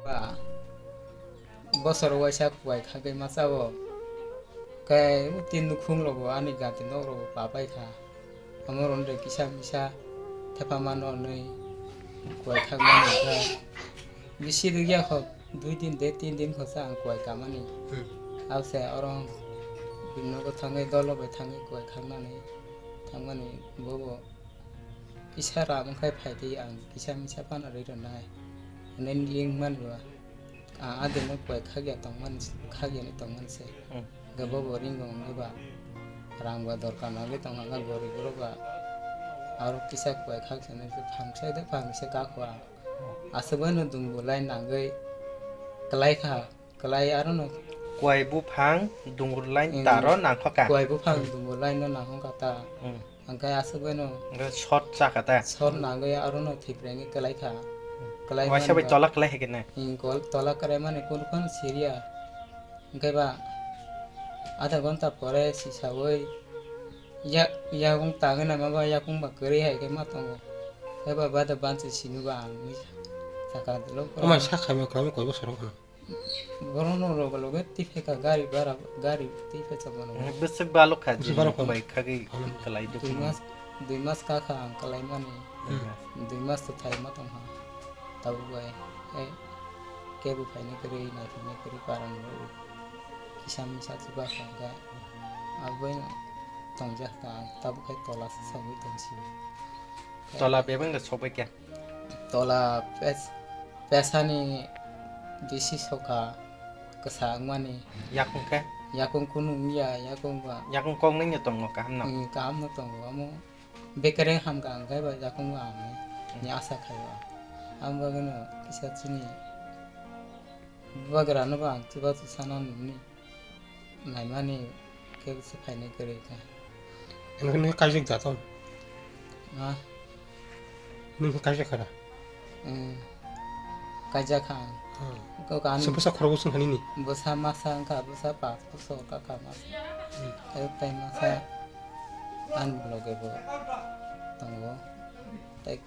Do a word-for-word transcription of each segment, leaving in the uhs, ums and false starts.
Ba, bosor waisa kuai khagwi masa o. Khe tin nukhung rogo ani gati nok rogo papai kha. Amo rwnde kisa misa thepa mano nwi kuai khagmani kha. Bisi rwgya kho, dui din de tin din kho sa ang kuai kamani. Hmm. Abo se oro bini nogo thangwi dolo bai thangwi kuai khagnani thangmani bobo. Kisa ram wngkha phai di ang kisa misa phano rwi rwnai. Hwnwi ling man ba. Ang adino kuai khagya tongmani, khagyani tongmani se. Hmm. Hwnkhe bobo ringo wngwi ba. Rang ba dorkar nangwi tongkha gorib borok ba. Aro kisa kuai khak sani se phang sai de phang se kakho ang. Aswk bai no dungo line nangwi kwlai kha. Kwlai aro no. Kuai buphang dungur line Hmm. taro nangkha ka. Kuai buphang dungo line no nangkha ta. Hmm. Hwnkhe aswk bai no Hwnkhe short chakha ta. Short nangwi aro no thik rengwi kwlai kha. Kwlai Waisa bai mani ba. Tola kwlai hai kene. Hmm, kol-, tola kwlai mani kunu phano siriya. Hwnkhe ba adha ghonta pore sisawi yak-, yakung tangwi naima ba yakung ba kwrwi hai khe ma tongo. Hwnkhe ba bada bansi sinu ba ang sakha dolo. Omo sakha ma kwlamo koi bosor wngkha. Borokno loge loge twi phaikha gari bara, gari twi phaikha bono. Bwswk balok kha Bwswk jini balok kha. Bai khagwi Hmm. kwlai dukhu. Dui mas, dui mas kakha ang kwlaimani. Hmm. Dui mas to thaima tongkha. Tabuk bai, eh, kebo phaina kwrwi, naithaina kwrwi, parang rw. Kisa misa chuba kha hwnkhe. Abo bai tongjak kha ang, tabuk khai tola se sagwi tongsi. Tola bebeng da sokbai khe? Tola pes-, pesani bisi sokha kwsa wngmani. Yakung khe? Yakung kunu wngya, yakung ba. Yakung kok nungya tongo kaham no? Hmm, kaham no tongo, amo bekere hamkha ang khe ba yakung ba ang Hmm. ni asa khaio. Ang bagwino kisa chini bubagra no ba ang chubachu sana nini. Naimani khe se phainai kwrwi kha. Eno khe nokhe kaijak da tong? Ha? Nokhe kaijak kha da? Hmm. Kaijak kha ang. Hmm. Kok ani Se bwsa khorok bwswng kha nini? Bwsa masa wngkha, bwsa pas bosor kakha masa. Hmm. Tei tai masa ani loge bo tongo. Tei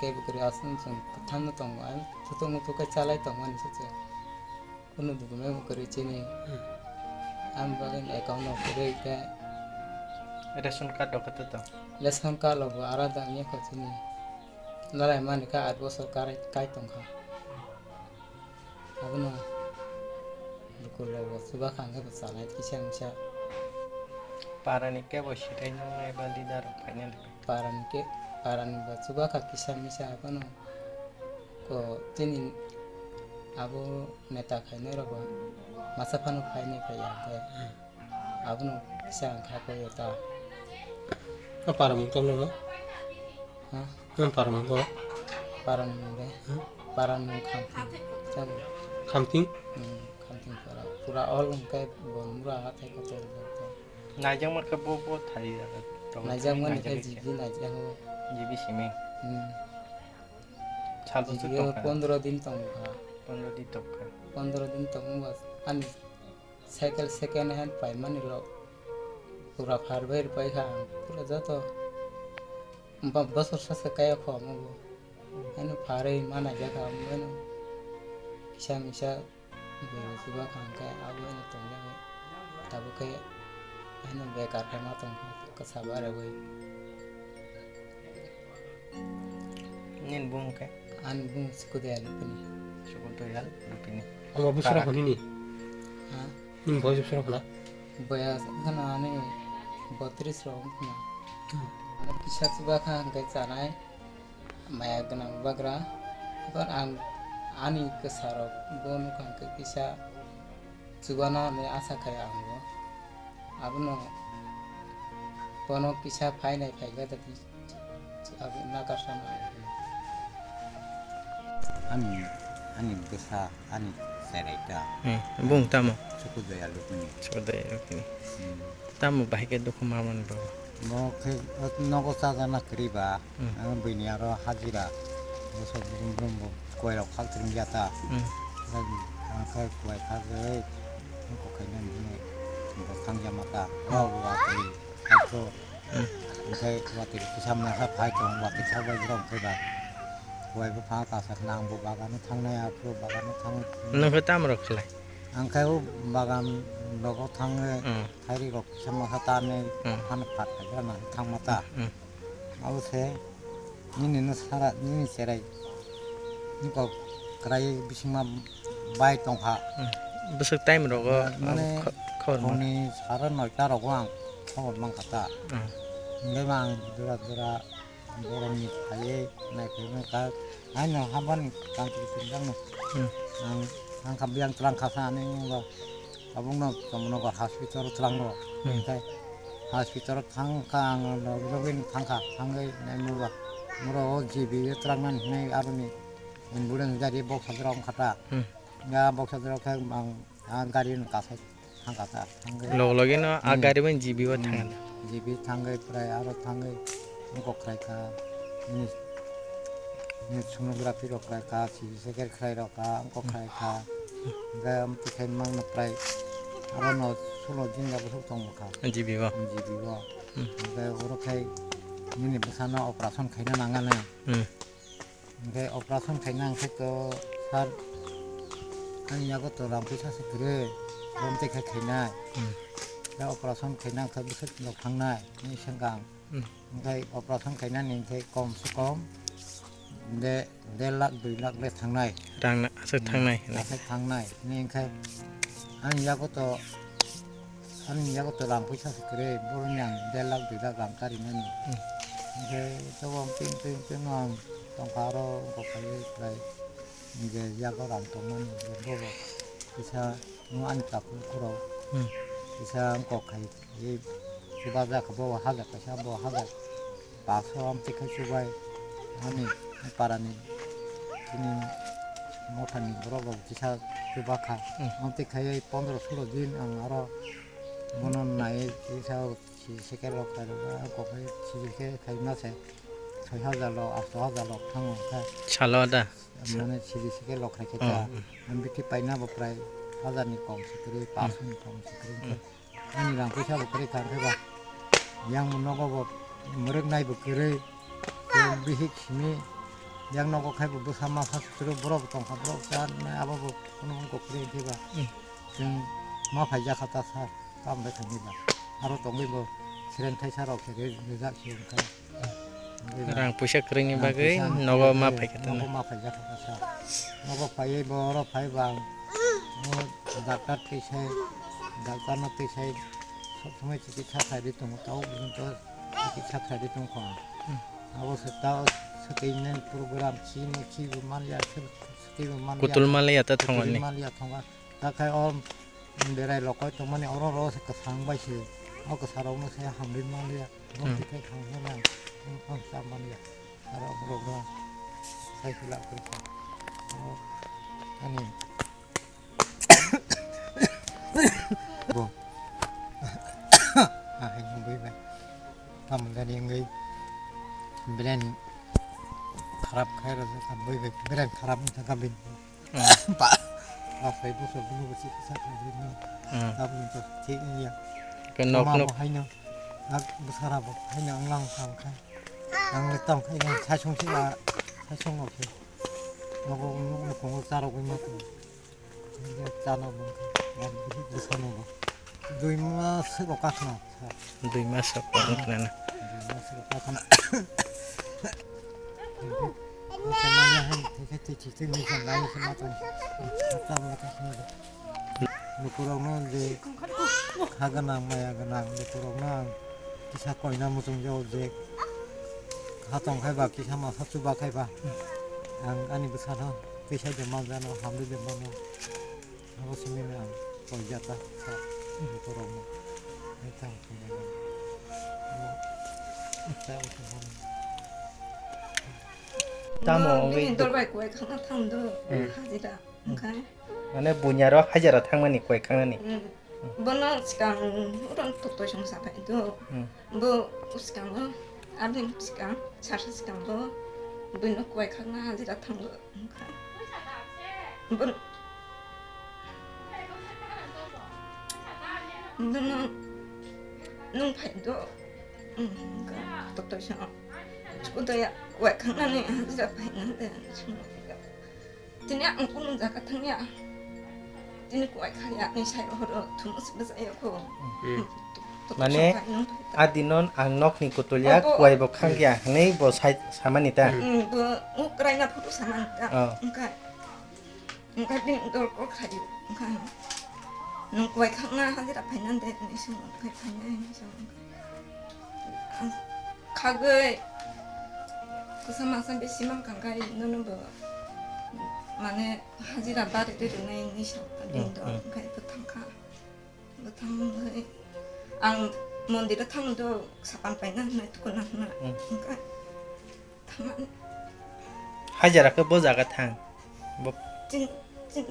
kebo kwrwi aswk chwng kwthamno tongo. Ani thutuk mutuk khe chalai tongmani se chwng. Kunu document bo kwrwi chini. Hmm. Ang bagwi account no kwrwi khe. Ration card rok khe to? Ration card rok bo arada wngya kho chini. Lalai mani khe aat bosor karai kai tongkha. Abono bukur rok bo chuba kha hwnkhe bo chanai kisa misa. Parani kebo sitai nungnai ba leader rok phainai. Parani khe, parani bo chuba kha kisa misa abono. Ko chini abo neta khainai rok bo masa phano phainai phaiya hwnkhe abono kisa ang kha khe ta. O para mung tong no? Ha? Nang para mung tong? Para mung de. Hmm? Para mung Khamting. Chang. Khamting? Hmm, Khamting para. Pura all hwnkhe bon mura hathai kotor kotor. Naijak mar khe bo bo thai. Naijak mani khe jibi naijak o. Jibi simi. Hmm. Sal bwswk tongkha? Pondro din tongkha. Pondro din tongkha. Pondro din tongma ani cycle second hand paimani rok pura phar bai rwpai kha ang pura joto ba-, bosor sasa kaya kho omo bo. Ano pharwi ma naijak kha omo kisa misa. Bini chuba kha hwnkhe abo eno tongya tabuk khe ano bekar khe ma tongkha kwsa barwi. Nini bumung khe? Ani bumung Sukudoya Lupini. Sukudoya Lupini. Omo bwswk rok nini? Ha? Nini boyos bwswk rok na? Boyos wngkha ani botris rok wngkha. Hmm. Kisa chuba kha hwnkhe chanai. Maya gwnang bagra, haikhe ang ani kwsarok bo nukha hwnkhe kisa chubana hinwi asa khai ang bo. Abono bono kisa phainai phaikha da abo nakarsa nang. Ani, ani bwsa, ani cherai ta. Hmm, bung tamo? Sukudoya Lupini. Sukudoya Lupini. Hmm. Tamo bahai khe dukhu ma mani baba? Bo khe nogo chajana kwrwi ba, Hmm. Ang bini aro hajira. Bwswk brum brum bo kuai rok khak tring ya ta. Hmm. Ang khe kuai khagwi, ang kok khaina hwnwi bo thang ya ma ta. Hmm. Bo watwi khakto. Hmm. Ang khe watwi kisa masa phai tong, watwi khak bai borok khe ba. Kuwai buphang kasak nang bo bagano thangnai, aphuru bagano thangnai. Nwng khe tamo rok khlai? Ang khe o bagan rogo thangwi Hmm. thairi rok kisa masa tanwi Hmm. phano phat khaikha nang thangma ta. Hmm. Abo se nini no sara nini cherai niko kwrai bisingma bai tongkha. Hmm. Bwswk time rogo Mane abo kho-, khobor man? Phungni sara noita rogo ang khobor mankha ta. Hmm. Hingke ba ang jora jora Borokni phaiwi naikhaimani kha, haino habani tangtwi tongjakno. Hmm. Ang, ang kha biyang twlang kha sa ani wngkha. Tabukno Chamannagar hospital twlango. Hmm. Tei hospital thangkha ang logi logi thangkha, thangwi naimaba. Moro o G B o twlangnani hinwi aroni ambulance gari boksajora wngkha ta. Hmm. Ya boksajora khe ang a gari no kasai. Thangkha ta, thangwi. Log logi no a Hmm. gari bai G B o Hmm. thangkha. G B thangwi prai aro thangwi wngkok khlai kha. Nini, nini sonography rok khlai kha, C T scan khlai rok kha, wngkok Hmm. khlai kha. Hwnkhe amtwi khai mangno prai aro no sulo jinga bwswk tong kha. G B o. G B o. Hmm. Hwnkhe oro khai nini bwsano operation khaina nangani. Hmm. Hingke operation khaina hingke to sir, ani yago to rang puisa se kwrwi, bom tei khe khainai. Hmm. Hingke operation khaina hingke bwswk no thangnai, ni swngkang. Hmm. Hingke operation khainani hingke kom se kom de, der lakh dui lakh le thangnai. Rang na aswk Hmm, thangnai hinwi. Aswk thangnai. Ni hingke ani yago to Ani yago to rang puisa se kwrwi, boroni ang der lakh dui lakh rang karinani. Hmm. Hingke tabok ping ping ping no ang tongkha aro wngkok kaiwi kwlai. Hingke yago rang tongmani hingke bobo kisa wng ani takhuk khoro Hmm. kisa wngkok khai chubajakha bobo hajar kaisa bo hajar. Baksa amtwi khai chubai ani parani chini mothani borok rok kisa chubakha. Hmm. Amtwi khai pondro sulo din ang aro bono nai kisa si sekel rok khai rwkha, kok khai si sekel khai ma se soi hajar rok, asto hajar rok thango kha. Salo da? Mane si sekel rok khai khe Oh, ta. Hmm. Ang bithi paina bo prai hajar ni kom se kwrwi, Hmm. Paanch ni kom se kwrwi. Hmm. Ani rang puisa bo kwrwi kha, hwnkhe ba yang bo nogo bo mwrwk nai bo kwrwi, tei bihik simi yang nogo khai bo bwsa masa swrwk borok bo tongkha, borok cha nai abo bo kunu wngkok kwrwi, hwnkhe ba Hmm. chwng ma phaijak kha ta sir, tamo bai khainai ba aro tongwi bo sereng thaisa rok se rijak se wngkha. Rang puisa kwrwngni Rang bagwi puisa nogo ma kwrwngni phaikha nogo tongna. Ma phaikha tongna sa. Nogo phaiwi bo oro phai bang. Mo daktar twi sai, daktar no twi sai, sob somoi chikitsa khlai di tongo, tao bwswng to chikitsa khlai di tongkha. Hmm. Abo se tao swtwi nini program chini chibo manliya, swtwi bo manliya. Kutul manliya ta Kutul thongani. Manliya thonga. Ta khai o berai lokoi tongmani oro ro se kwsang bai se. O kwsa rok no se hamri manliya. Bwrwi Hmm. tei thang hwnwi ang phang cha manliya. Aro borok no sai se la khe sa. O ani bo. Ah, hai bui bai. Tamo gani wngwi belai ni kharap khai rw belai ni kharap wng thang kha bini. Hmm. Ba, ba phai buso buno bo chikisa khai di no. Hmm. Tabuk to thik wngya. Ke nok nok. Bo haino, ak bwsara bo haino wnglang kha wngkha. Ang le tong khai no saichung si a, saichung no se. Nogo nok no kongo charok wi ma ko. Chana bo wngkha. Ang bihik bwsa no bo. Dui mas se bo kakhna. Dui mas rok tong khna na. Dui mas rok kakhna. Manya hai theke twi thwi twi ni jang lai se ma tong. Mata mata khna. Lukurok no je kha gwnang maya gwnang lukurok no ang kisa koina muchung jago je kha tong khai ba kisa masa chuba khai ba ang ani bwsa no twi sai de ma jano hamri de ma no. Abo simi no ang koijata sa lukurokno. Hai tamo simi no. Abo, ta abo simi no. Tamo Bo wngwi bini dok- dol bai kuai khana thang do, Hmm. Hajira, Hmm. Wngkha. Mane bunyaro hajira thangmani kuai khangnani. Hmm. Bono sikang urang totoi song sapai do. Hmm. Bo sikang, abini sikang, sarsa sikang bo, buino kuai khana hajira thang do. Wngkha. Bun-, buno nwng phai do, wngkha, totoi sa, Kudoya wai khangnani hajira phainang de. Tini ang kunu jaga thangya. Tini kuwai khaya ni sai horo thumus bwsaya ko. Hmm. Mane, adinon ang nokni kutulya kuwai bo khangya hwnwi bo sai samani ta. Hmm, bo ukraina photo samani ta. Oh. Engkai. Engkai din dol kok khayu. Engkai. Nung kuwai khangna hajira phainan de ni sung engkai phainai ni sung. Khagwi kwsa masa bisi mankha, khe nono bo mane hajira bari de rwnai hinwi sa, hmm, bini dol, hmm, khe bwthang kha. Bwthang wngwi ang mondiro thangdo sapan paina hwnwi tukuna hwnna, hmm, hwnkhe thamani. Hajira khe bo jaga thang. Bo chini, chini.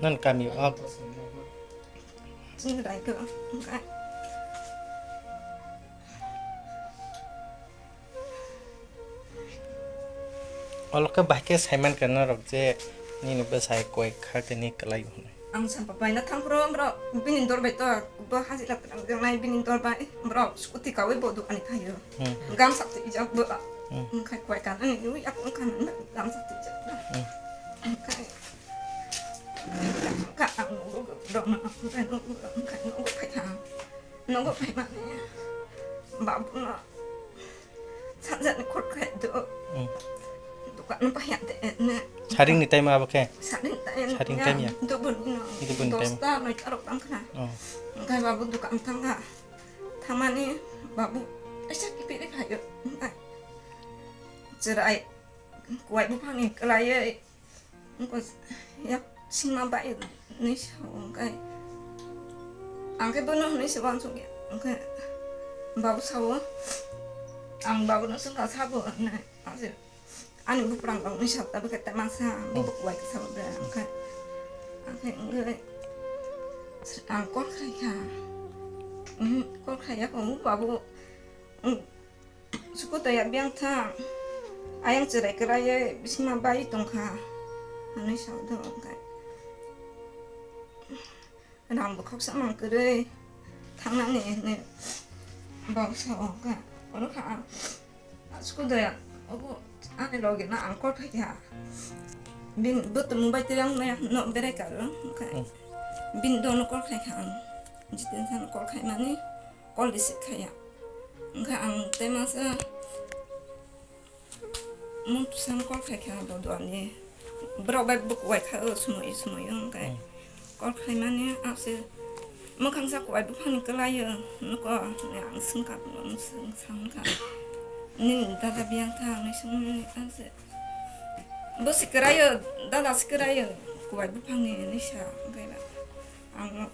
Non kami o. Chini rai khe hwnkhe. Olo khe bahai khe saiman kha norok je nini bwsai koi kha tini kwlai hwnwi. Ang sampa paina thangphuru borok bini dor bai to bo hajira twlang jangnai bini dor bai borok scooty kawi bo dukani phaio. Hmm. Gamsa twijak bo. Hmm. Wngkha koi kanani nui yak wngkha nang gamsa twijak. Hmm. Wngkha ang nugo borokno wngkha nugo wngkha nugo phai kha. Nogo phaimani babuno sanjani khorkhe do. Hmm. Dukan paya de ne. Saringni time abo khe? Saring time. Saring time ya? Dubuni no. Dubuni time. Dosta noita rok tang khna. Oh. Engkai babu dukan tangkha. Thamani babu esa kipiri khayo. Engkai. Cherai kuwai buphangni kwlaiwi. Wngkha yak sima bai hwnwi sao, wngkha ang khe bono hwnwi se uansukya, wngkha babu sao, ang babuno swngkha sabo hwnwi, ani buphang rok hwnwi sao, tabukhe tei masa bubo kuwai khe sao de, wngkha ang khe wngwi ang call khlai kha, call khlai ya kho babu. Suku toya biyang thang. Ayang cherai kwraiwi bisingma bai tongkha. Hwnwi sao do wngkha. Rang bo khoksa mang kwrwi thangnani hwnwi bo sao wngkha. Oro kha ang. Suku toya obo ani logi no ang call khai kha. Bin bo tongmung bai tei ang no berai karo wngkha. Hmm. Bin dono call khai kha ang. Jiten san call khai mani. Call receive khaiya. Wngkha ang tei masa mung twsano call khaikha bo duani. Borok bai bo kuwai kha o sumui sumui wngkha. Hmm. Call khaimani ase mwkhang sa kuwai buphangni kwlai o nuko hwnwi ang swngkha, ang swngsa wngkha. Nini dada biyang tha hwnwi swngmani ase. Bo si kwraio, dada si kwraio, kuwai buphangni hinwi sa, wngkhe ba ang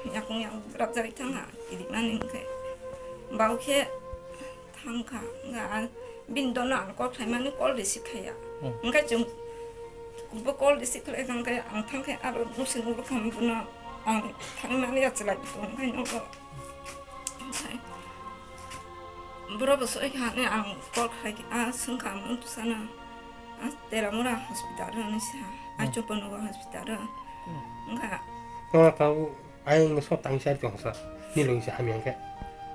yakung yakung bwrapjagwi thangkha, kirimani wngkhe. Bau khe thangkha, wngkha bini dono ang call khlaimani call receive khaiya. Hmm. Wngkhe chwng bo call receive khlai thangkhe ang thangkhe aro nusi nukha bono ang thangmani achwlai wngkhe nogo. Omohai borok bo soi kha hwnwi ang call khai kha, ah, swngkha ang mung twsano, ah, Teramura hospital o hinwi sa, ah, hmm, Chopanagar hospital o. Hmm. Wngkha. Tongna tabuk ayang so tangsa tongsa, nilong se hamya khe.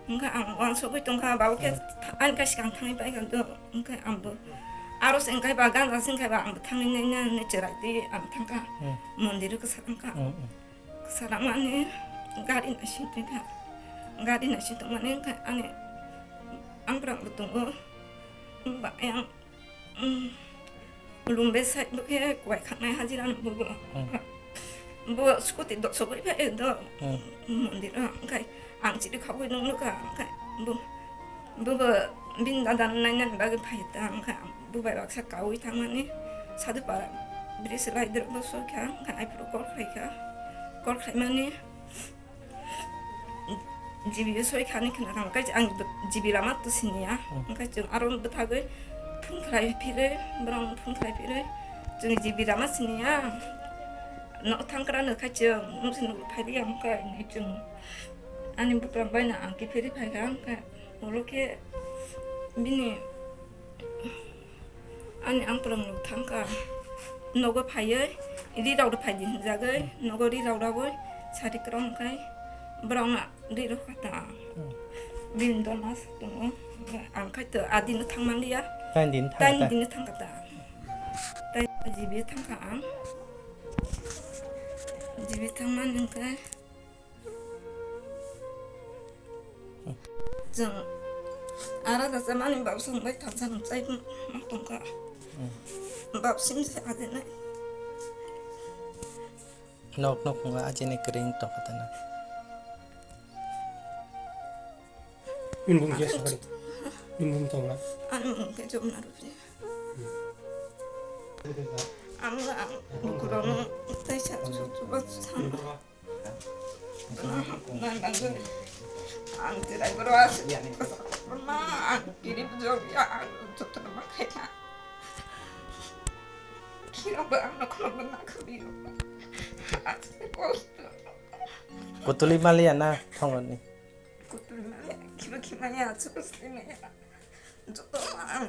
Wngkha ang uansugwi tongkha, babo khe hmm, ani kaisa ang thangwi paikha do, wngkha ang bo aro se wngkha ba ganja se wngkha ba ang bo thangwi nai nai cherai twi ang thangkha, hmm, mondir o kwsa thangkha. Hmm, hmm. Kwsa rangmani gari naising tongkha. Gari naising tongmani wngkha ani ang bwrang bo tongo. Wngba ayang, mm, Lumbe side bo khe kuwai khangnai hajira no bo. Hmm. Bo scooty dosok bai phai do. Hmm. Mondir o wngkha ang chiri khagwi nung nukha wngkha bo. Bo bo bini dada nainani bagwi phai ta wngkha. Bo bai baksa kaui thangmani Sadhupara bridge lai dwrwkbo soi kha, wngkha aphuru call khlai kha. Call khlaimani G B o soi kha ni khna kha, wngkha ang G B lama to siniya. Hmm. Wngkha chwng aro bwthagwi phone khlai phirwi, borok phone khlai phirwi, chwng G B lama siniya. No thangkra no kha chwng, nung sini phai di ang kha ni chwng. Ani buprang bai no ang kiphilwi phai kha, wngkha ulo khe bini Ani ang pwrwng rok thang kha, nogo phaiwi, ri rok rw phai di hwnjagwi, nogo ri rok rwui sari kwrwng khai, borok no ri rw kha ta. Hmm. Bini dol ma sa tongo, Ang khai to adino thangmanliya. Tain din thang Tain ta. Dino thangkha ta. Tai jibi thangkha ang. Jibi thangmani hwnkhe chwng ara da chamani bab song bai thansa nung chai ma tongkha. Bab sim se adinai. Nok nok hunga ajini kring tongkha tana. Inbung ke sakari. Inbung tongla. Ani mung ke jom na rupi. Ang ang kurang tai sa su su ba san. Ang tirai bro as. Ma ang kiri jom ya ang jotno ma khai tha. Kira ba ang no khulok na khabi. As kosto. Kutuli maliya na thongoni. Kutuli maliya, khiba khimaya, chukasli maya. Joto ma ang.